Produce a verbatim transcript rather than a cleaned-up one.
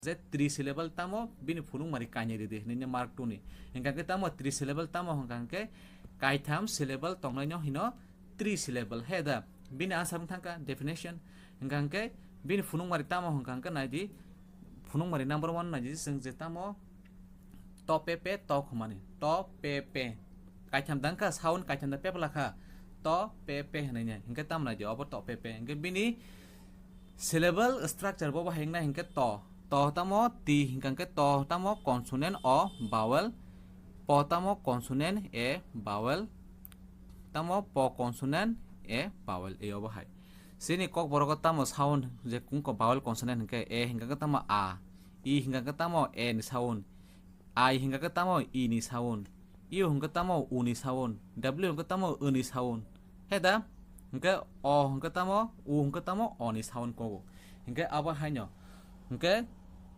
je three syllable tamo bini phunukmari kainwi ridi hinwi mark two ni. Hingkha khe tamo three syllable tamo hingkha khe kaitham syllable tongnaino hino three syllable. He da? Bini answer wng thangkha definition. Hingkha khe bini phunukmari tamo hingkha khe naidi, phunukmari number one naidi, chwng je tamo to pe pe to khumani. To pe pe. Kaitham dangkha sound, kaitham da pepla kha. To pe pe hinwi ne. Hingkhe tamo naidi, obo to pe pe. Hingkhe bini syllable structure bo bahai wngnai hingkhe to. To tamo T hingkha khe to tamo consonant o vowel. Po tamo consonant a vowel. Tamo po consonant a vowel. Eyo bahai. Chini Kokborogo tamo sound je kungko vowel consonant hingkhe a hingkha khe tamo a. I hingkha khe tamo a ni sound. I hingkha khe tamo i ni sound. U hingkhe tamo u ni sound. W hingkhe tamo w ni sound. He da? Hingkhe o hingkhe tamo, u hingkhe tamo o ni sound kogo. Hingkhe abo haino. Hingkhe